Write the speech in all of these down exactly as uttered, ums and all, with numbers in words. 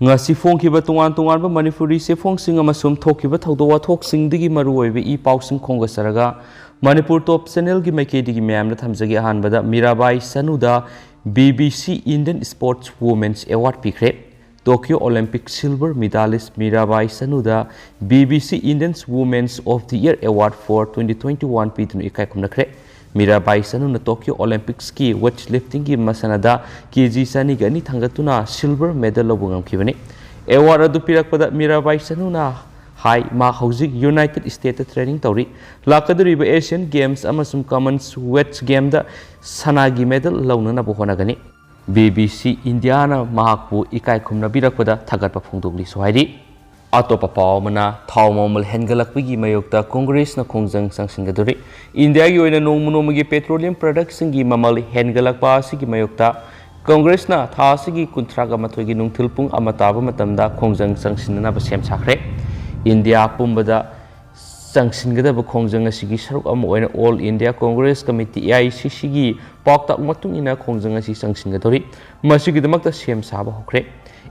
ꯉꯁꯤ ꯐꯣꯡꯈꯤꯕ ꯇꯣꯉꯥꯟ ꯇꯣꯉꯥꯟꯕ ꯃꯅꯤꯄꯨꯔꯤ ꯆꯦꯐꯣꯡꯁꯤꯡ ꯑꯃꯁꯨꯡ ꯊꯣꯛꯈꯤꯕ ꯊꯧꯗꯣꯛ ꯋꯥꯊꯣꯛꯁꯤꯡꯗꯒꯤ ꯃꯔꯨꯑꯣꯏꯕ ꯏ ꯄꯥꯎꯁꯤꯡ ꯈꯣꯝꯒꯠꯆꯔꯒ ꯃꯅꯤꯄꯨꯔ ꯇꯣꯞ ꯆꯦꯅꯦꯜꯒꯤ ꯃꯥꯏꯀꯩꯗꯒꯤ ꯃꯌꯥꯝꯗ ꯊꯝꯖꯒꯦ꯫ ꯑꯍꯥꯟꯕꯗ ꯃꯤꯔꯥꯕꯥꯏ ꯆꯅꯨꯗ B B C Indian Sports Women's Award ꯄꯤꯈ꯭ꯔꯦ꯫ Tokyo Olympic silver medalist Mirabai ꯆꯅꯨꯗ B B C Indian Women's of the Year Award for twenty twenty-one ꯄꯤꯗꯨꯅ ꯏꯀꯥꯏ ꯈꯨꯝꯅꯈ꯭ꯔꯦ꯫ ꯃꯤꯔꯥꯕꯥꯏ ꯆꯅꯨꯅ ꯇꯣꯀꯤꯌꯣ ꯑꯣꯂꯤꯝꯄꯤꯛꯁꯀꯤ ꯋꯦꯠ ꯂꯤꯐꯇꯤꯡꯒꯤ ꯃꯁꯥꯟꯅꯗ ꯀꯦ ꯖꯤ ꯆꯅꯤꯒ ꯑꯅꯤ ꯊꯥꯡꯒꯠꯇꯨꯅ ꯁꯤꯜꯚꯔ ꯃꯦꯗꯜ ꯂꯧꯕ ꯉꯝꯈꯤꯕꯅꯤ꯫ ꯑꯦꯋꯥꯔꯗ ꯑꯗꯨ ꯄꯤꯔꯛꯄꯗ ꯃꯤꯔꯥꯕꯥꯏ ꯆꯅꯨꯅ ꯍꯥꯏ, ꯃꯍꯥꯛ ꯍꯧꯖꯤꯛ ꯌꯨꯅꯥꯏꯇꯦꯗ ꯁ꯭ꯇꯦꯠꯇ ꯇ꯭ꯔꯦꯅꯤꯡ ꯇꯧꯔꯤ꯫ ꯂꯥꯛꯀꯗꯧꯔꯤꯕ ꯑꯦꯁꯤꯌꯥꯟ ꯒꯦꯝꯁ ꯑꯃꯁꯨꯡ ꯀꯃꯟꯋꯦꯜꯊ ꯒꯦꯝꯗ ꯁꯅꯥꯒꯤ ꯃꯦꯗꯜ ꯂꯧꯅꯅꯕ ꯍꯣꯠꯅꯒꯅꯤ꯫ B B C ꯏꯟꯗꯤꯌꯥꯅ ꯃꯍꯥꯛꯄꯨ ꯏꯀꯥꯏ ꯈꯨꯝꯅꯕꯤꯔꯛꯄꯗ ꯊꯥꯒꯠꯄ ꯐꯣꯡꯗꯣꯛꯂꯤꯁꯨ ꯍꯥꯏꯔꯤ꯫ ꯑꯇꯣꯞꯄ ꯄꯥꯎ ꯑꯃꯅ, ꯊꯥꯎ ꯃꯃꯜ ꯍꯦꯟꯒꯠꯂꯛꯄꯒꯤ ꯃꯥꯌꯣꯛꯇ ꯀꯣꯡꯒ꯭ꯔꯦꯁꯅ ꯈꯣꯡꯖꯪ ꯆꯪꯁꯤꯟꯒꯗꯧꯔꯤ꯫ ꯏꯟꯗꯤꯌꯥꯒꯤ ꯑꯣꯏꯅ ꯅꯣꯡꯃ ꯅꯣꯡꯃꯒꯤ ꯄꯦꯇ꯭ꯔꯣꯂꯤꯌꯝ ꯄ꯭ꯔꯗꯛꯁꯤꯡꯒꯤ ꯃꯃꯜ ꯍꯦꯟꯒꯠꯂꯛꯄ ꯑꯁꯤꯒꯤ ꯃꯥꯌꯣꯛꯇ ꯀꯣꯡꯒ꯭ꯔꯦꯁꯅ ꯊꯥ ꯑꯁꯤꯒꯤ ꯀꯨꯟꯊ꯭ꯔꯥꯒ ꯃꯥꯊꯣꯏꯒꯤ ꯅꯨꯡꯊꯤꯜ ꯄꯨꯡ ꯑꯃ ꯇꯥꯕ ꯃꯇꯝꯗ ꯈꯣꯡꯖꯪ ꯆꯪꯁꯤꯟꯅꯅꯕ ꯁꯦꯝ ꯁꯥꯈ꯭ꯔꯦ꯫ ꯏꯟꯗꯤꯌꯥ ꯄꯨꯝꯕꯗ ꯆꯪꯁꯤꯟꯒꯗꯕ ꯈꯣꯡꯖꯪ ꯑꯁꯤꯒꯤ ꯁꯔꯨꯛ ꯑꯃ ꯑꯣꯏꯅ All India Congress Committee, A I C C ꯒꯤ ꯄꯥꯎꯇꯥꯛ ꯃꯇꯨꯡ ꯏꯟꯅ ꯈꯣꯡꯖꯪ ꯑꯁꯤ ꯆꯪꯁꯤꯟꯒꯗꯧꯔꯤ꯫ ꯃꯁꯤꯒꯤꯗꯃꯛꯇ ꯁꯦꯝ ꯁꯥꯕ ꯍꯧꯈ꯭ꯔꯦ꯫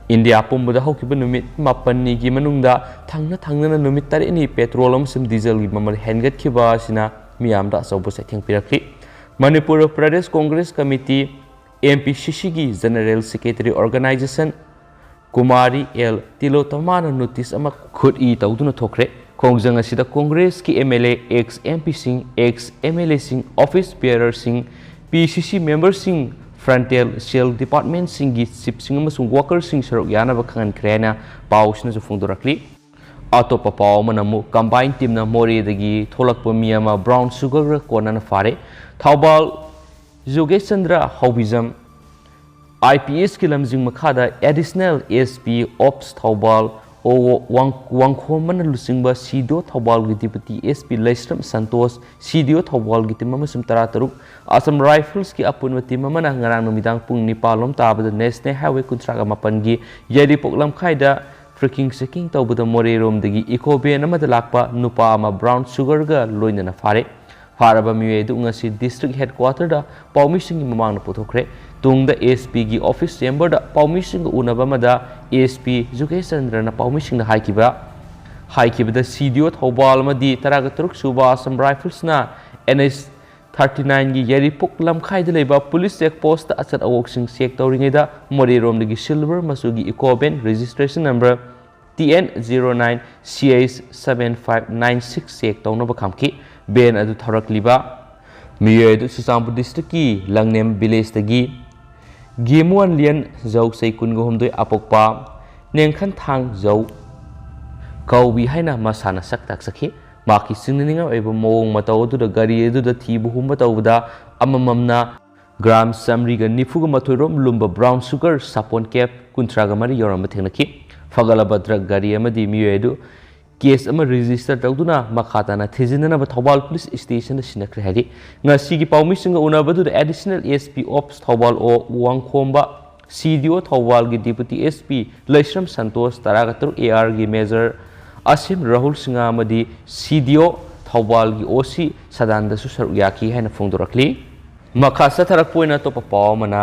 ꯏꯟꯗꯤꯌꯥ ꯄꯨꯝꯕꯗ ꯍꯧꯈꯤꯕ ꯅꯨꯃꯤꯠ ꯃꯥꯄꯟꯅꯤꯒꯤ ꯃꯅꯨꯡꯗ ꯊꯪꯅ ꯊꯪꯅꯅ ꯅꯨꯃꯤꯠ ꯇꯔꯦꯠꯅꯤ ꯄꯦꯇ꯭ꯔꯣꯜ ꯑꯃꯁꯨꯡ ꯗꯤꯖꯜꯒꯤ ꯃꯃꯜ ꯍꯦꯟꯒꯠꯈꯤꯕ ꯑꯁꯤꯅ ꯃꯤꯌꯥꯝꯗ ꯑꯆꯧꯕ ꯆꯩꯊꯦꯡ ꯄꯤꯔꯛꯈꯤ꯫ Manipur Pradesh Congress committee, M P C C ꯒꯤ general secretary organisation Kumari L ꯇꯤꯂꯣꯇꯃꯥꯅ ꯅꯣꯇꯤꯁ ꯑꯃ ꯈꯨꯠ ꯏ ꯇꯧꯗꯨꯅ ꯊꯣꯛꯈ꯭ꯔꯦ꯫ ꯈꯣꯡꯖꯪ ꯑꯁꯤꯗ ꯀꯣꯡꯒ꯭ꯔꯦꯁꯀꯤ M L A, ex M P ꯁꯤꯡ, ex M L A ꯁꯤꯡ, office bearer ꯁꯤꯡ, P C C member ꯁꯤꯡ, frontal cell department ꯁꯤꯡꯒꯤ ꯆꯤꯐꯁꯤꯡ ꯑꯃꯁꯨꯡ ꯋꯥꯀꯔꯁꯤꯡ ꯁꯔꯨꯛ ꯌꯥꯅꯕ ꯈꯪꯍꯟꯈ꯭ꯔꯦ ꯍꯥꯏꯅ ꯄꯥꯎꯁꯤꯅꯁꯨ ꯐꯣꯡꯗꯣꯔꯛꯂꯤ꯫ ꯑꯇꯣꯞꯄ ꯄꯥꯎ ꯑꯃꯅ ꯑꯃꯨꯛ ꯀꯝꯕꯥꯏꯟ ꯇꯤꯝꯅ ꯃꯣꯔꯦꯗꯒꯤ ꯊꯣꯛꯂꯛꯄ ꯃꯤ ꯑꯃ ꯕ꯭ꯔꯥꯎꯟ ꯁꯨꯒꯔꯒ ꯀꯣꯟꯅꯅ ꯐꯥꯔꯦ꯫ Thoubal ꯖꯣꯒꯦꯁ Chandra ꯍꯥꯎꯕꯤꯖꯝ, I P S ꯀꯤ ꯂꯝꯖꯤꯡ ꯃꯈꯥꯗ Additional S P Ops Thoubal, ꯑꯣ ꯋꯥꯡ-, ꯋꯥꯡꯈꯣꯝꯕꯅ ꯂꯨꯆꯤꯡꯕ C D O ꯊꯧꯕꯥꯜꯒꯤ Deputy S P Leishram Santosh, C D O ꯊꯧꯕꯥꯜꯒꯤ ꯇꯤꯝ ꯑꯃꯁꯨꯡ ꯇꯔꯥꯇꯔꯨꯛ, ꯑꯁꯥꯝ ꯔꯥꯏꯐꯜꯁꯀꯤ ꯑꯄꯨꯟꯕ ꯇꯤꯝ ꯑꯃꯅ ꯉꯔꯥꯡ ꯅꯨꯃꯤꯗꯥꯡ ꯄꯨꯡ ꯅꯤꯄꯥꯟ ꯂꯣꯝ ꯇꯥꯕꯗ National Highway ꯀꯨꯟꯊ꯭ꯔꯥꯒ ꯃꯥꯄꯟꯒꯤ ꯌꯥꯏꯔꯤꯄꯣꯛ ꯂꯝꯈꯥꯏꯗ ꯐ꯭ꯔꯤꯀꯤꯡ ꯆꯦꯀꯤꯡ ꯇꯧꯕꯗ ꯃꯣꯔꯦꯔꯣꯝꯗꯒꯤ ꯏꯀꯣ ꯚꯦꯟ ꯑꯃꯗ ꯂꯥꯛꯄ ꯅꯨꯄꯥ ꯑꯃ ꯕ꯭ꯔꯥꯎꯟ ꯁꯨꯒꯔꯒ ꯂꯣꯏꯅꯅ ꯐꯥꯔꯦ꯫ ꯐꯥꯔꯕ ꯃꯤꯑꯣꯏ ꯑꯗꯨ ꯉꯁꯤ district headquarter ꯗ ꯄꯥꯎꯃꯤꯁꯤꯡꯒꯤ ꯃꯃꯥꯡꯗ ꯄꯨꯊꯣꯛꯈ꯭ꯔꯦ꯫ ꯇꯨꯡꯗ S P ꯒꯤ office chamber ꯗ ꯄꯥꯎꯃꯤꯁꯤꯡꯒ ꯎꯅꯕ ꯑꯃꯗ S P ꯖꯨꯒꯦꯁ ꯆꯟꯗ꯭ꯔꯅ ꯄꯥꯎꯃꯤꯁꯤꯡꯗ ꯍꯥꯏꯈꯤꯕ ꯍꯥꯏꯈꯤꯕꯗ, C D O ꯊꯧꯕꯥꯜ ꯑꯃꯗꯤ ꯇꯔꯥꯒ ꯇꯔꯨꯛ ꯁꯨꯕ Assam Rifles ꯅ N H thirty nine ꯒꯤ ꯌꯥꯏꯔꯤꯄꯣꯛ ꯂꯝꯈꯥꯏꯗ ꯂꯩꯕ police check post ꯇ ꯑꯆꯠ ꯑꯋꯣꯛꯁꯤꯡ check ꯇꯧꯔꯤꯉꯩꯗ ꯃꯣꯔꯦꯔꯣꯝꯗꯒꯤ silver ꯃꯆꯨꯒꯤ eco van registration number T N zero nine C H seven five nine six check ꯇꯧꯅꯕ ꯈꯥꯝꯈꯤ꯫ Van ꯑꯗꯨ ꯊꯧꯔꯛꯂꯤꯕ ꯃꯤꯑꯣꯏ ꯑꯗꯨ ꯆꯨꯔꯆꯥꯟꯄꯨꯔ district ꯀꯤ ꯂꯪꯅꯦꯝ village ꯇꯒꯤ ꯒꯦꯃꯨꯋꯥꯟꯂꯤꯌꯟ ꯖꯧ, ꯆꯍꯤ ꯀꯨꯟꯒ ꯍꯨꯝꯗꯣꯏ, ꯑꯄꯣꯛꯄ ꯅꯦꯡꯈꯟꯊꯥꯡ ꯖꯧ ꯀꯧꯕꯤ ꯍꯥꯏꯅ ꯃꯁꯥꯅ ꯁꯛ ꯇꯥꯛꯆꯈꯤ꯫ ꯃꯍꯥꯛꯀꯤ ꯆꯤꯡꯅꯅꯤꯡꯉꯥꯏ ꯑꯣꯏꯕ ꯃꯑꯣꯡ ꯃꯇꯧ ꯑꯗꯨꯗ ꯒꯥꯔꯤ ꯑꯗꯨꯗ ꯊꯤꯕ ꯍꯨꯝꯕ ꯇꯧꯕꯗ ꯑꯃꯃꯝꯅ gram ꯆꯥꯃꯔꯤꯒ ꯅꯤꯐꯨꯒ ꯃꯥꯊꯣꯏ ꯔꯣꯝ ꯂꯨꯝꯕ brown sugar ꯁꯥꯄꯣꯟ cap ꯀꯨꯟꯊ꯭ꯔꯥꯒ ꯃꯔꯤ ꯌꯥꯎꯔꯝꯕ ꯊꯦꯡꯅꯈꯤ꯫ ꯐꯒꯠꯂꯕ drug ꯒꯥꯔꯤ ꯑꯃꯗꯤ ꯃꯤꯑꯣꯏ ꯑꯗꯨ case ꯑꯃ register ꯇꯧꯗꯨꯅ ꯃꯈꯥ ꯇꯥꯅ ꯊꯤꯖꯤꯟꯅꯅꯕ ꯊꯧꯕꯥꯜ police station ꯗ ꯁꯤꯟꯅꯈ꯭ꯔꯦ ꯍꯥꯏꯔꯤ꯫ ꯉꯁꯤꯒꯤ ꯄꯥꯎꯃꯤꯁꯤꯡꯒ ꯎꯅꯕꯗꯨꯗ Additional S P Ops Thoubal ꯑꯣ ꯋꯥꯡꯈꯣꯝꯕ, C D O ꯊꯧꯕꯥꯜꯒꯤ Deputy S P Leishram Santosh, ꯇꯔꯥꯒ ꯇꯔꯨꯛ A R ꯒꯤ Major ꯑꯁꯤꯝ ꯔꯥꯍꯨꯜ ꯁꯤꯡꯍ ꯑꯃꯗꯤ C D O ꯊꯧꯕꯥꯜꯒꯤ O C ꯁꯗꯥꯟꯗꯁꯨ ꯁꯔꯨꯛ ꯌꯥꯈꯤ ꯍꯥꯏꯅ ꯐꯣꯡꯗꯣꯔꯛꯂꯤ꯫ ꯃꯈꯥ ꯆꯠꯊꯔꯛꯄ ꯑꯣꯏꯅ ꯑꯇꯣꯞꯄ ꯄꯥꯎ ꯑꯃꯅ,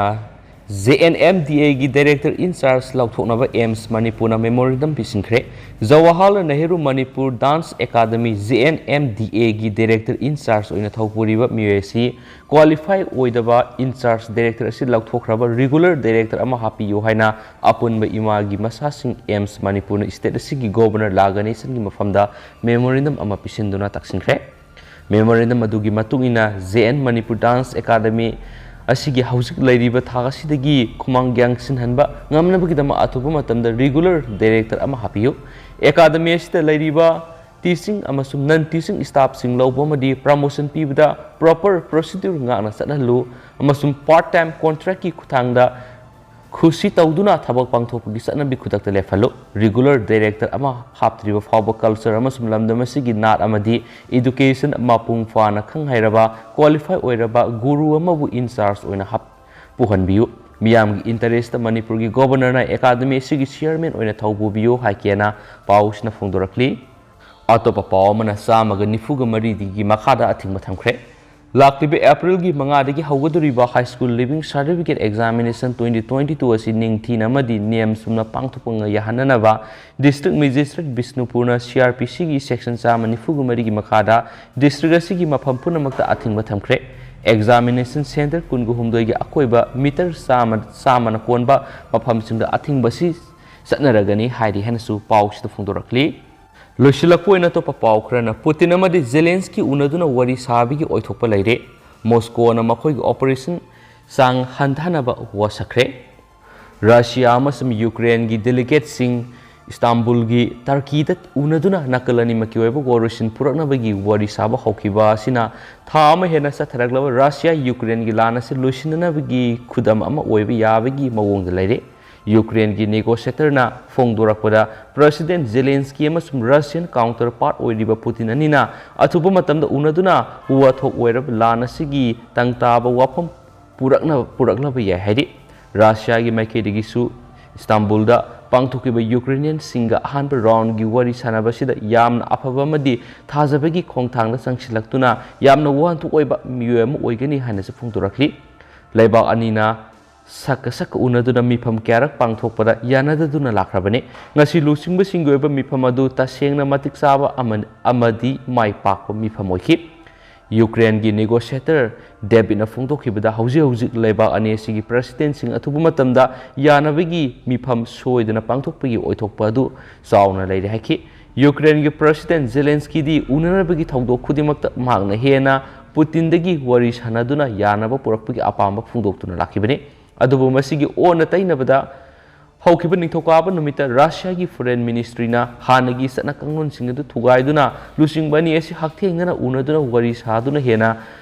J N M D A ꯒꯤ director in charge ꯂꯧꯊꯣꯛꯅꯕ AIIMS ꯃꯅꯤꯄꯨꯔꯅ memorandum ꯄꯤꯁꯤꯟꯈ꯭ꯔꯦ꯫ Jawaharlal Nehru Manipur Dance Academy, J N M D A ꯒꯤ director in charge ꯑꯣꯏꯅ ꯊꯧꯄꯨꯔꯤꯕ ꯃꯤꯑꯣꯏ ꯑꯁꯤ qualify ꯑꯣꯏꯗꯕ in charge director ꯑꯁꯤ ꯂꯧꯊꯣꯛꯈ꯭ꯔꯕ regular director ꯑꯃ ꯍꯥꯞꯄꯤꯌꯨ ꯍꯥꯏꯅ ꯑꯄꯨꯟꯕ ꯏꯃꯥꯒꯤ ꯃꯆꯥꯁꯤꯡ AIIMS ꯃꯅꯤꯄꯨꯔꯅ state ꯑꯁꯤꯒꯤ governor ꯂꯥ ꯒꯅꯦꯁꯟꯒꯤ ꯃꯐꯝꯗ memorandum ꯑꯃ ꯄꯤꯁꯤꯟꯗꯨꯅ ꯇꯥꯛꯁꯤꯟꯈ꯭ꯔꯦ꯫ Memorandum ꯑꯗꯨꯒꯤ ꯃꯇꯨꯡ ꯏꯟꯅ, J N Manipur Dance Academy ꯑꯁꯤꯒꯤ ꯍꯧꯖꯤꯛ ꯂꯩꯔꯤꯕ ꯊꯥꯛ ꯑꯁꯤꯗꯒꯤ ꯈꯨꯃꯥꯡ ꯌꯥꯡꯁꯤꯟꯍꯟꯕ ꯉꯝꯅꯕꯒꯤꯗꯃꯛ ꯑꯊꯨꯕ ꯃꯇꯝꯗ regular director ꯑꯃ ꯍꯥꯞꯄꯤꯌꯨ꯫ Academy ꯑꯁꯤꯗ ꯂꯩꯔꯤꯕ teaching ꯑꯃꯁꯨꯡ non teaching staffꯁꯤꯡ ꯂꯧꯕ ꯑꯃꯗꯤ promotion ꯄꯤꯕꯗ proper procedure ꯉꯥꯛꯅ ꯆꯠꯍꯜꯂꯨ ꯑꯃꯁꯨꯡ part time contractꯀꯤ ꯈꯨꯠꯊꯥꯡꯗ ꯈꯨꯁꯤ ꯇꯧꯗꯨꯅ ꯊꯕꯛ ꯄꯥꯡꯊꯣꯛꯄꯒꯤ ꯆꯠꯅꯕꯤ ꯈꯨꯗꯛꯇ ꯂꯦꯞꯍꯜꯂꯨ꯫ Regular director ꯑꯃ ꯍꯥꯞꯇ꯭ꯔꯤꯕ ꯐꯥꯎꯕ culture ꯑꯃꯁꯨꯡ ꯂꯝꯗꯝ ꯑꯁꯤꯒꯤ ꯅꯥꯠ ꯑꯃꯗꯤ education ꯃꯄꯨꯡ ꯐꯥꯅ ꯈꯪ ꯍꯩꯔꯕ, qualify ꯑꯣꯏꯔꯕ ꯒꯨꯔꯨ ꯑꯃꯕꯨ in charge ꯑꯣꯏꯅ ꯍꯥꯞ-, ꯄꯨꯍꯟꯕꯤꯌꯨ꯫ ꯃꯤꯌꯥꯝꯒꯤ interestꯇ ꯃꯅꯤꯄꯨꯔꯒꯤ governorꯅ academy ꯑꯁꯤꯒꯤ chairman ꯑꯣꯏꯅ ꯊꯧꯄꯨꯕꯤꯌꯨ ꯍꯥꯏꯀꯦꯅ ꯄꯥꯎꯁꯤꯅ ꯐꯣꯡꯗꯣꯔꯛꯂꯤ꯫ ꯑꯇꯣꯞꯄ ꯄꯥꯎ ꯑꯃꯅ, ꯆꯥꯝꯃꯒ ꯅꯤꯐꯨꯒ ꯃꯔꯤꯒꯤ ꯃꯈꯥꯗ ꯑꯊꯤꯡꯕ ꯊꯝꯈ꯭ꯔꯦ꯫ ꯂꯥꯛꯂꯤꯕ ꯑꯦꯄ꯭ꯔꯤꯜꯒꯤ ꯃꯉꯥꯗꯒꯤ ꯍꯧꯒꯗꯧꯔꯤꯕ High School Leaving Certificate Examination twenty twenty-two ꯑꯁꯤ ꯅꯤꯡꯊꯤꯅ ꯑꯃꯗꯤ ꯅꯤꯌꯝ ꯆꯨꯝꯅ ꯄꯥꯡꯊꯣꯛꯄ ꯌꯥꯍꯟꯅꯅꯕ District Magistrate ꯕꯤꯁꯅꯨꯄꯨꯔꯅ C R P Cꯒꯤ Section ꯆꯥꯝꯃ ꯅꯤꯐꯨꯒ ꯃꯔꯤꯒꯤ ꯃꯈꯥꯗ district ꯑꯁꯤꯒꯤ ꯃꯐꯝ ꯄꯨꯝꯅꯃꯛꯇ ꯑꯊꯤꯡꯕ ꯊꯝꯈ꯭ꯔꯦ꯫ Examination Centre ꯀꯨꯟꯒ ꯍꯨꯝꯗꯣꯏꯒꯤ ꯑꯀꯣꯏꯕ meter ꯆꯥꯝꯃ, ꯆꯥꯝꯃꯅ ꯀꯣꯟꯕ ꯃꯐꯝꯁꯤꯡꯗ ꯑꯊꯤꯡꯕ ꯑꯁꯤ ꯆꯠꯅꯔꯒꯅꯤ ꯍꯥꯏꯔꯤ ꯍꯥꯏꯅꯁꯨ ꯄꯥꯎꯁꯤꯗ ꯐꯣꯡꯗꯣꯔꯛꯂꯤ꯫ ꯂꯣꯏꯁꯤꯜꯂꯛꯄ ꯑꯣꯏꯅ ꯑꯇꯣꯞꯄ ꯄꯥꯎ ꯈꯔꯅ, ꯄꯨꯇꯤꯟ ꯑꯃꯗꯤ ꯖꯦꯂꯦꯟꯁꯀꯤ ꯎꯅꯗꯨꯅ ꯋꯥꯔꯤ ꯁꯥꯕꯒꯤ ꯑꯣꯏꯊꯣꯛꯄ ꯂꯩꯔꯦ꯫ ꯃꯣꯁꯀꯣꯅ ꯃꯈꯣꯏꯒꯤ operation ꯆꯥꯡ ꯍꯟꯊꯅꯕ ꯋꯥꯁꯛꯈ꯭ꯔꯦ꯫ ꯔꯁꯤꯌꯥ ꯑꯃꯁꯨꯡ ꯌꯨꯀ꯭ꯔꯦꯟꯒꯤ delegateꯁꯤꯡ ꯏꯁꯇꯥꯝꯕꯨꯜꯒꯤ ꯇꯔꯀꯤꯗ ꯎꯅꯗꯨꯅ ꯅꯥꯀꯜ ꯑꯅꯤꯃꯛꯀꯤ ꯑꯣꯏꯕ ꯋꯥꯔꯣꯏꯁꯤꯟ ꯄꯨꯔꯛꯅꯕꯒꯤ ꯋꯥꯔꯤ ꯁꯥꯕ ꯍꯧꯈꯤꯕ ꯑꯁꯤꯅ ꯊꯥ ꯑꯃ ꯍꯦꯟꯅ ꯆꯠꯊꯔꯛꯂꯕ ꯔꯁꯤꯌꯥ ꯌꯨꯀ꯭ꯔꯦꯟꯒꯤ ꯂꯥꯟ ꯑꯁꯤ ꯂꯣꯏꯁꯤꯟꯅꯅꯕꯒꯤ ꯈꯨꯗꯝ ꯑꯃ ꯑꯣꯏꯕ ꯌꯥꯕꯒꯤ ꯃꯑꯣꯡꯗ ꯂꯩꯔꯦ꯫ ꯌꯨꯀ꯭ꯔꯦꯟꯒꯤ negotiatorꯅ ꯐꯣꯡꯗꯣꯔꯛꯄꯗ, President ꯖꯦꯂꯦꯟꯁꯀꯤ ꯑꯃꯁꯨꯡ Russian counterpart ꯑꯣꯏꯔꯤꯕ ꯄꯨꯇꯤꯟ ꯑꯅꯤꯅ ꯑꯊꯨꯕ ꯃꯇꯝꯗ ꯎꯅꯗꯨꯅ ꯋꯥꯊꯣꯛ ꯑꯣꯏꯔꯕ ꯂꯥꯟ ꯑꯁꯤꯒꯤ ꯇꯪ ꯇꯥꯕ ꯋꯥꯐꯝ ꯄꯨꯔꯛꯅꯕ, ꯄꯨꯔꯛꯅꯕ ꯌꯥꯏ ꯍꯥꯏꯔꯤ꯫ ꯔꯁꯤꯌꯥꯒꯤ ꯃꯥꯏꯀꯩꯗꯒꯤꯁꯨ ꯏꯁꯇꯥꯝꯕꯨꯜꯗ ꯄꯥꯡꯊꯣꯛꯈꯤꯕ ꯌꯨꯀ꯭ꯔꯦꯅꯤꯌꯟꯁꯤꯡꯒ ꯑꯍꯥꯟꯕ roundꯒꯤ ꯋꯥꯔꯤ ꯁꯥꯟꯅꯕꯁꯤꯗ ꯌꯥꯝꯅ ꯑꯐꯕ ꯑꯃꯗꯤ ꯊꯥꯖꯕꯒꯤ ꯈꯣꯡꯊꯥꯡꯗ ꯆꯪꯁꯤꯜꯂꯛꯇꯨꯅ ꯌꯥꯝꯅ ꯋꯥꯍꯟꯊꯣꯛ ꯑꯣꯏꯕ ꯃꯤꯑꯣꯏ ꯑꯃ ꯑꯣꯏꯒꯅꯤ ꯍꯥꯏꯅꯁꯨ ꯐꯣꯡꯗꯣꯔꯛꯂꯤ꯫ ꯂꯩꯕꯥꯛ ꯑꯅꯤꯅ ꯁꯛꯀ ꯁꯛꯀ ꯎꯅꯗꯨꯅ ꯃꯤꯐꯝ ꯀꯌꯥꯔꯛ ꯄꯥꯡꯊꯣꯛꯄꯗ ꯌꯥꯅꯗꯗꯨꯅ ꯂꯥꯛꯈ꯭ꯔꯕꯅꯤ꯫ ꯉꯁꯤ ꯂꯨꯆꯤꯡꯕꯁꯤꯡꯒꯤ ꯑꯣꯏꯕ ꯃꯤꯐꯝ ꯑꯗꯨ ꯇꯁꯦꯡꯅ ꯃꯇꯤꯛ ꯆꯥꯕ ꯑꯃ-, ꯑꯃꯗꯤ ꯃꯥꯏ ꯄꯥꯛꯄ ꯃꯤꯐꯝ ꯑꯣꯏꯈꯤ꯫ ꯌꯨꯀ꯭ꯔꯦꯟꯒꯤ negotiator ꯗꯦꯕꯤꯠꯅ ꯐꯣꯡꯗꯣꯛꯈꯤꯕꯗ, ꯍꯧꯖꯤꯛ ꯍꯧꯖꯤꯛ ꯂꯩꯕꯥꯛ ꯑꯅꯤ ꯑꯁꯤꯒꯤ presidentꯁꯤꯡ ꯑꯊꯨꯕ ꯃꯇꯝꯗ ꯌꯥꯅꯕꯒꯤ ꯃꯤꯐꯝ ꯁꯣꯏꯗꯅ ꯄꯥꯡꯊꯣꯛꯄꯒꯤ ꯑꯣꯏꯊꯣꯛꯄ ꯑꯗꯨ ꯆꯥꯎꯅ ꯂꯩꯔꯦ ꯍꯥꯏꯈꯤ꯫ ꯌꯨꯀ꯭ꯔꯦꯟꯒꯤ President ꯖꯦꯂꯦꯟꯁꯀꯤꯗꯤ ꯎꯅꯅꯕꯒꯤ ꯊꯧꯗꯣꯛ ꯈꯨꯗꯤꯡꯃꯛꯇ ꯃꯍꯥꯛꯅ ꯍꯦꯟꯅ ꯄꯨꯇꯤꯟꯗꯒꯤ ꯋꯥꯔꯤ ꯁꯥꯟꯅꯗꯨꯅ ꯌꯥꯅꯕ ꯄꯨꯔꯛꯄꯒꯤ ꯑꯄꯥꯝꯕ ꯐꯣꯡꯗꯣꯛꯇꯨꯅ ꯂꯥꯛꯈꯤꯕꯅꯤ꯫ ꯑꯗꯨꯕꯨ ꯃꯁꯤꯒꯤ ꯑꯣꯟꯅ ꯇꯩꯅꯕꯗ, ꯍꯧꯈꯤꯕ ꯅꯤꯡꯊꯧꯀꯥꯕ ꯅꯨꯃꯤꯠꯇ ꯔꯁꯤꯌꯥꯒꯤ foreign ministryꯅ ꯍꯥꯟꯅꯒꯤ ꯆꯠꯅ ꯀꯥꯡꯂꯣꯟꯁꯤꯡ ꯑꯗꯨ ꯊꯨꯒꯥꯏꯗꯨꯅ ꯂꯨꯆꯤꯡꯕ ꯑꯅꯤ ꯑꯁꯤ ꯍꯛꯊꯦꯡꯅꯅ ꯎꯅꯗꯨꯅ ꯋꯥꯔꯤ ꯁꯥꯗꯨꯅ ꯍꯦꯟꯅ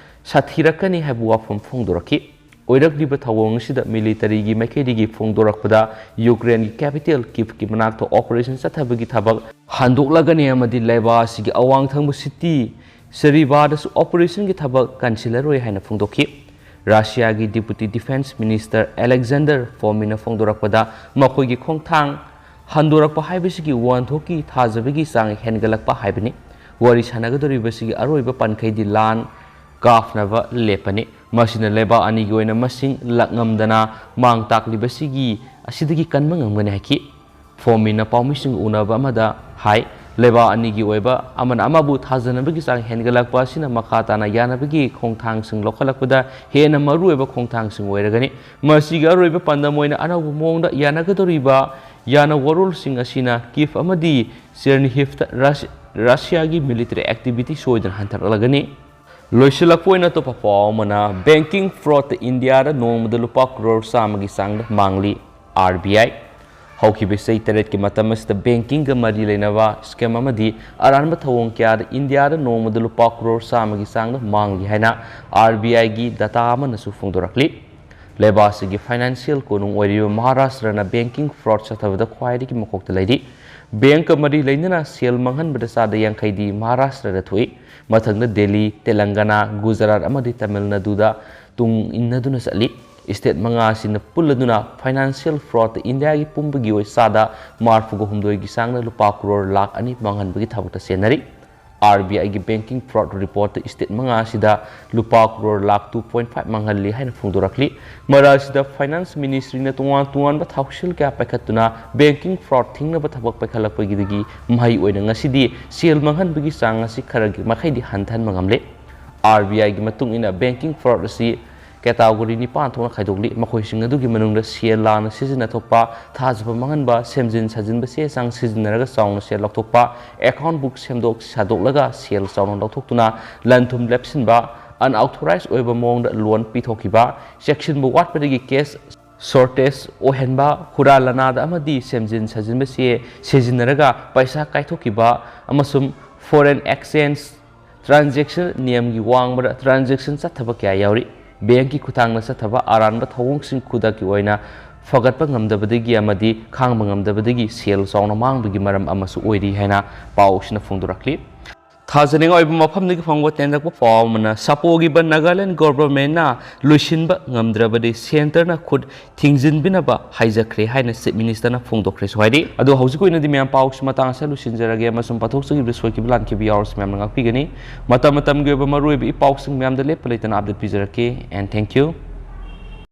ꯁꯥꯊꯤꯔꯛꯀꯅꯤ ꯍꯥꯏꯕ ꯋꯥꯐꯝ ꯐꯣꯡꯗꯣꯔꯛꯈꯤ꯫ ꯑꯣꯏꯔꯛꯂꯤꯕ ꯊꯧꯑꯣꯡ ꯑꯁꯤꯗ militaryꯒꯤ ꯃꯥꯏꯀꯩꯗꯒꯤ ꯐꯣꯡꯗꯣꯔꯛꯄꯗ, ꯌꯨꯀ꯭ꯔꯦꯟꯒꯤ capital ꯀꯤꯚꯀꯤ ꯃꯅꯥꯛꯇ operation ꯆꯠꯊꯕꯒꯤ ꯊꯕꯛ ꯍꯟꯗꯣꯛꯂꯒꯅꯤ ꯑꯃꯗꯤ ꯂꯩꯕꯥꯛ ꯑꯁꯤꯒꯤ ꯑꯋꯥꯡ ꯊꯪꯕ city ꯁꯦꯔꯤꯕꯥꯗꯁꯨ operationꯒꯤ ꯊꯕꯛ ꯀꯟꯁꯤꯜꯂꯔꯣꯏ ꯍꯥꯏꯅ ꯐꯣꯡꯗꯣꯛꯈꯤ꯫ ꯔꯁꯤꯌꯥꯒꯤ Deputy Defence Minister Alexander Fominꯅ ꯐꯣꯡꯗꯣꯔꯛꯄꯗ, ꯃꯈꯣꯏꯒꯤ ꯈꯣꯡꯊꯥꯡ ꯍꯟꯗꯣꯔꯛꯄ ꯍꯥꯏꯕꯁꯤꯒꯤ ꯋꯥꯍꯟꯊꯣꯛꯀꯤ ꯊꯥꯖꯕꯒꯤ ꯆꯥꯡ ꯍꯦꯟꯒꯠꯂꯛꯄ ꯍꯥꯏꯕꯅꯤ꯫ ꯋꯥꯔꯤ ꯁꯥꯟꯅꯒꯗꯧꯔꯤꯕꯁꯤꯒꯤ ꯑꯔꯣꯏꯕ ꯄꯟꯈꯩꯗꯤ ꯂꯥꯟ ꯀꯥꯞꯅꯕ ꯂꯦꯞꯄꯅꯤ꯫ ꯃꯁꯤꯅ ꯂꯩꯕꯥꯛ ꯑꯅꯤꯒꯤ ꯑꯣꯏꯅ ꯃꯁꯤꯡ ꯂꯥꯛꯉꯝꯗꯅ ꯃꯥꯡ ꯇꯥꯛꯂꯤꯕꯁꯤꯒꯤ ꯑꯁꯤꯗꯒꯤ ꯀꯟꯕ ꯉꯝꯒꯅꯤ ꯍꯥꯏꯈꯤ꯫ ꯐꯣꯝꯃꯤꯟꯅ ꯄꯥꯎꯃꯤꯁꯤꯡꯒ ꯎꯅꯕ ꯑꯃꯗ ꯍꯥꯏ, ꯂꯩꯕꯥꯛ ꯑꯅꯤꯒꯤ ꯑꯣꯏꯕ ꯑꯃꯅ ꯑꯃꯕꯨ ꯊꯥꯖꯅꯕꯒꯤ ꯆꯥꯡ ꯍꯦꯟꯒꯠꯂꯛꯄ ꯑꯁꯤꯅ ꯃꯈꯥ ꯇꯥꯅ ꯌꯥꯅꯕꯒꯤ ꯈꯣꯡꯊꯥꯡꯁꯤꯡ ꯂꯧꯈꯠꯂꯛꯄꯗ ꯍꯦꯟꯅ ꯃꯔꯨꯑꯣꯏꯕ ꯈꯣꯡꯊꯥꯡꯁꯤꯡ ꯑꯣꯏꯔꯒꯅꯤ꯫ ꯃꯁꯤꯒꯤ ꯑꯔꯣꯏꯕ ꯄꯥꯟꯗꯝ ꯑꯣꯏꯅ ꯑꯅꯧꯕ ꯃꯑꯣꯡꯗ ꯌꯥꯅꯒꯗꯧꯔꯤꯕ ꯌꯥꯅ ꯋꯥꯔꯣꯜꯁꯤꯡ ꯑꯁꯤꯅ ꯀꯤꯐ ꯑꯃꯗꯤ ꯆꯦꯔꯅꯤꯍꯤꯐꯇ ꯔꯁ-, ꯔꯁꯤꯌꯥꯒꯤ ꯃꯤꯂꯤꯇꯔꯤ ꯑꯦꯛꯇꯤꯚꯤꯇꯤ ꯁꯣꯏꯗꯅ ꯍꯟꯊꯔꯛꯂꯒꯅꯤ꯫ ꯂꯣꯏꯁꯤꯜꯂꯛꯄ ꯑꯣꯏꯅ ꯑꯇꯣꯞꯄ ꯄꯥꯎ ꯑꯃꯅ, ꯕꯦꯡꯀꯤꯡ ꯐ꯭ꯔꯣꯗꯇ ꯏꯟꯗꯤꯌꯥꯗ ꯅꯣꯡꯃꯗ ꯂꯨꯄꯥ ꯀ꯭ꯔꯣꯔ ꯆꯥꯝꯃꯒꯤ ꯆꯥꯡꯗ ꯃꯥꯡꯂꯤ꯫ ꯑꯥꯔ ꯕꯤ ꯑꯥꯏ꯫ ꯍꯧꯈꯤꯕ ꯆꯍꯤ ꯇꯔꯦꯠꯀꯤ ꯃꯇꯝ ꯑꯁꯤꯗ ꯕꯦꯡꯀꯤꯡꯒ ꯃꯔꯤ ꯂꯩꯅꯕ ꯁ꯭ꯀꯦꯝ ꯑꯃꯗꯤ ꯑꯔꯥꯟꯕ ꯊꯧꯑꯣꯡ ꯀꯌꯥꯗ ꯏꯟꯗꯤꯌꯥꯗ ꯅꯣꯡꯃꯗ ꯂꯨꯄꯥ ꯀ꯭ꯔꯣꯔ ꯆꯥꯝꯃꯒꯤ ꯆꯥꯡꯗ ꯃꯥꯡꯂꯤ ꯍꯥꯏꯅ ꯑꯥꯔ ꯕꯤ ꯑꯥꯏꯒꯤ ꯗꯇꯥ ꯑꯃꯅꯁꯨ ꯐꯣꯡꯗꯣꯔꯛꯂꯤ꯫ ꯂꯩꯕꯥꯛ ꯑꯁꯤꯒꯤ ꯐꯥꯏꯅꯥꯟꯁꯤꯌꯦꯜ ꯀꯣꯅꯨꯡ ꯑꯣꯏꯔꯤꯕ ꯃꯍꯥꯔꯥꯁꯇ꯭ꯔꯅ ꯕꯦꯡꯀꯤꯡ ꯐ꯭ꯔꯣꯗ ꯆꯠꯊꯕꯗ ꯈ꯭ꯋꯥꯏꯗꯒꯤ ꯃꯀꯣꯛꯇ ꯂꯩꯔꯤ꯫ ꯕꯦꯡꯀ ꯃꯔꯤ ꯂꯩꯅꯅ ꯁꯦꯜ ꯃꯥꯡꯍꯟꯕꯗ ꯆꯥꯗ ꯌꯥꯡꯈꯩꯗꯤ ꯃꯍꯥꯔꯥꯁꯇ꯭ꯔꯗ ꯊꯣꯛꯏ꯫ ꯃꯊꯪꯗ ꯗꯦꯜꯂꯤ, ꯇꯦꯂꯪꯒꯅꯥ, ꯒꯨꯖꯔꯥꯠ ꯑꯃꯗꯤ ꯇꯥꯃꯤꯜ ꯅꯥꯗꯨꯗ ꯇꯨꯡ ꯏꯟꯅꯗꯨꯅ ꯆꯠꯂꯤ꯫ ꯁ꯭ꯇꯦꯠ ꯃꯉꯥ ꯑꯁꯤꯅ ꯄꯨꯜꯂꯗꯨꯅ ꯐꯥꯏꯅꯥꯟꯁꯤꯌꯦꯜ ꯐ꯭ꯔꯣꯗꯇ ꯏꯟꯗꯤꯌꯥꯒꯤ ꯄꯨꯝꯕꯒꯤ ꯑꯣꯏ ꯆꯥꯗ ꯃꯔꯤꯐꯨꯒ ꯍꯨꯝꯗꯣꯏꯒꯤ ꯆꯥꯡꯗ ꯂꯨꯄꯥ ꯀ꯭ꯔꯣꯔ ꯂꯥꯈ ꯑꯅꯤ ꯃꯥꯡꯍꯟꯕꯒꯤ ꯊꯕꯛꯇ ꯆꯦꯟꯅꯔꯤ꯫ ꯑꯥꯔ ꯕꯤ ꯑꯥꯏꯒꯤ ꯕꯦꯡꯀꯤꯡ ꯐ꯭ꯔꯣꯗ ꯔꯤꯄꯣꯔꯠꯇ ꯁ꯭ꯇꯦꯠ ꯃꯉꯥ ꯑꯁꯤꯗ ꯂꯨꯄꯥ crore lakh two point five ꯃꯥꯡꯍꯜꯂꯤ ꯍꯥꯏꯅ ꯐꯣꯡꯗꯣꯔꯛꯂꯤ꯫ ꯃꯔꯛ ꯑꯁꯤꯗ ꯐꯥꯏꯅꯥꯟꯁ ꯃꯤꯅꯤꯁꯇ꯭ꯔꯤꯅ ꯇꯣꯉꯥꯟ ꯇꯣꯉꯥꯟꯕ ꯊꯧꯁꯤꯜ ꯀꯌꯥ ꯄꯥꯏꯈꯠꯇꯨꯅ ꯕꯦꯡꯀꯤꯡ ꯐ꯭ꯔꯣꯗ ꯊꯤꯡꯅꯕ ꯊꯕꯛ ꯄꯥꯏꯈꯠꯂꯛꯄꯒꯤꯗꯒꯤ ꯃꯍꯩ ꯑꯣꯏꯅ ꯉꯁꯤꯗꯤ ꯁꯦꯜ ꯃꯥꯡꯍꯟꯕꯒꯤ ꯆꯥꯡ ꯑꯁꯤ ꯈꯔꯒꯤ ꯃꯈꯩꯗꯤ ꯍꯟꯊꯍꯟꯕ ꯉꯝꯂꯦ꯫ ꯑꯥꯔ ꯕꯤ ꯑꯥꯏꯒꯤ ꯃꯇꯨꯡ ꯏꯟꯅ ꯕꯦꯡꯀꯤꯡ ꯐ꯭ꯔꯣꯗ ꯑꯁꯤ ꯀꯦꯇꯥꯒꯣꯔꯤ ꯅꯤꯄꯥꯟ ꯊꯣꯛꯅ ꯈꯥꯏꯗꯣꯛꯂꯤ꯫ ꯃꯈꯣꯏꯁꯤꯡ ꯑꯗꯨꯒꯤ ꯃꯅꯨꯡꯗ ꯁꯦꯜ ꯂꯥꯟꯅ ꯁꯤꯖꯤꯟꯅ ꯊꯣꯛꯄ, ꯊꯥꯖꯕ ꯃꯥꯡꯍꯟꯕ, ꯁꯦꯝꯖꯤꯟ ꯁꯥꯖꯤꯟꯕ ꯆꯦ ꯆꯥꯡ ꯁꯤꯖꯤꯟꯅꯔꯒ ꯆꯥꯎꯅ ꯁꯦꯜ ꯂꯧꯊꯣꯛꯄ, ꯑꯦꯀꯥꯎꯟ ꯕꯨꯛ ꯁꯦꯝꯗꯣꯛ ꯁꯥꯗꯣꯛꯂꯒ ꯁꯦꯜ ꯆꯥꯎꯅ ꯂꯧꯊꯣꯛꯇꯨꯅ ꯂꯟ ꯊꯨꯝ ꯂꯦꯞꯁꯤꯟꯕ, ꯑꯟꯑꯣꯊꯣꯔꯥꯏꯖ ꯑꯣꯏꯕ ꯃꯑꯣꯡꯗ ꯂꯣꯟ ꯄꯤꯊꯣꯛꯈꯤꯕ, ꯆꯦꯛꯁꯤꯟꯕ ꯋꯥꯠꯄꯗꯒꯤ ꯀꯦꯁ ꯁꯣꯔꯇꯦꯖ ꯑꯣꯏꯍꯟꯕ, ꯍꯨꯔꯥꯟ ꯂꯅꯥꯗ ꯑꯃꯗꯤ ꯁꯦꯝꯖꯤꯟ ꯁꯥꯖꯤꯟꯕ ꯆꯦ ꯁꯤꯖꯤꯟꯅꯔꯒ ꯄꯩꯁꯥ ꯀꯥꯏꯊꯣꯛꯈꯤꯕ ꯑꯃꯁꯨꯡ ꯐꯣꯔꯦꯟ ꯑꯦꯛꯁꯆꯦꯟꯖ ꯇ꯭ꯔꯥꯟꯖꯦꯛꯁꯟ ꯅꯤꯌꯝꯒꯤ ꯋꯥꯡꯃꯗ ꯇ꯭ꯔꯥꯟꯖꯦꯛꯁꯟ ꯆꯠꯊꯕ ꯀꯌꯥ ꯌꯥꯎꯔꯤ꯫ ꯕꯦꯡꯀꯤ ꯈꯨꯠꯊꯥꯡꯗ ꯆꯠꯊꯕ ꯑꯔꯥꯟꯕ ꯊꯧꯑꯣꯡꯁꯤꯡ ꯈꯨꯗꯛꯀꯤ ꯑꯣꯏꯅ ꯐꯒꯠꯄ ꯉꯝꯗꯕꯗꯒꯤ ꯑꯃꯗꯤ ꯈꯥꯡꯕ ꯉꯝꯗꯕꯗꯒꯤ ꯁꯦꯜ ꯆꯥꯎꯅ ꯃꯥꯡꯕꯒꯤ ꯃꯔꯝ ꯑꯃꯁꯨ ꯑꯣꯏꯔꯤ ꯍꯥꯏꯅ ꯄꯥꯎ ꯑꯁꯤꯅ ꯐꯣꯡꯗꯣꯔꯛꯂꯤ꯫ ꯊꯥꯖꯅꯤꯡꯉꯥꯏ ꯑꯣꯏꯕ ꯃꯐꯝꯗꯒꯤ ꯐꯪꯕ ꯇꯦꯟꯔꯛꯄ ꯄꯥꯎ ꯑꯃꯅ, ꯁꯥꯄꯣꯒꯤ ꯕꯟ ꯅꯥꯒꯥꯂꯦꯟ ꯒꯣꯚꯔꯟꯃꯦꯟꯠꯅ ꯂꯣꯏꯁꯤꯟꯕ ꯉꯝꯗ꯭ꯔꯕꯗꯤ ꯁꯦꯟꯇꯔꯅ ꯈꯨꯠ ꯊꯤꯡꯖꯤꯟꯕꯤꯅꯕ ꯍꯥꯏꯖꯈ꯭ꯔꯦ ꯍꯥꯏꯅ ꯆꯤꯐ ꯃꯤꯅꯤꯁꯇꯔꯅ ꯐꯣꯡꯗꯣꯛꯈ꯭ꯔꯦꯁꯨ ꯍꯥꯏꯔꯤ꯫ ꯑꯗꯣ ꯍꯧꯖꯤꯛꯀꯤ ꯑꯣꯏꯅꯗꯤ ꯃꯌꯥꯝ ꯄꯥꯎꯁꯤ ꯃꯇꯥꯡ ꯑꯁꯤꯗ ꯂꯣꯏꯁꯤꯟꯖꯔꯒꯦ ꯑꯃꯁꯨꯡ ꯄꯥꯊꯣꯛꯆꯈꯤꯕꯗ ꯁꯣꯏꯈꯤꯕ ꯂꯥꯟꯈꯤꯕ ꯌꯥꯎꯔꯁꯨ ꯃꯌꯥꯝꯅ ꯉꯥꯛꯄꯤꯒꯅꯤ꯫ ꯃꯇꯝ ꯃꯇꯝꯒꯤ ꯑꯣꯏꯕ ꯃꯔꯨꯑꯣꯏꯕ ꯏ ꯄꯥꯎꯁꯤꯡ ꯃꯌꯥꯝꯗ ꯂꯦꯞꯄ ꯂꯩꯇꯅ ꯑꯞꯗꯦꯠ ꯄꯤꯖꯔꯛꯀꯦ꯫ And thank you.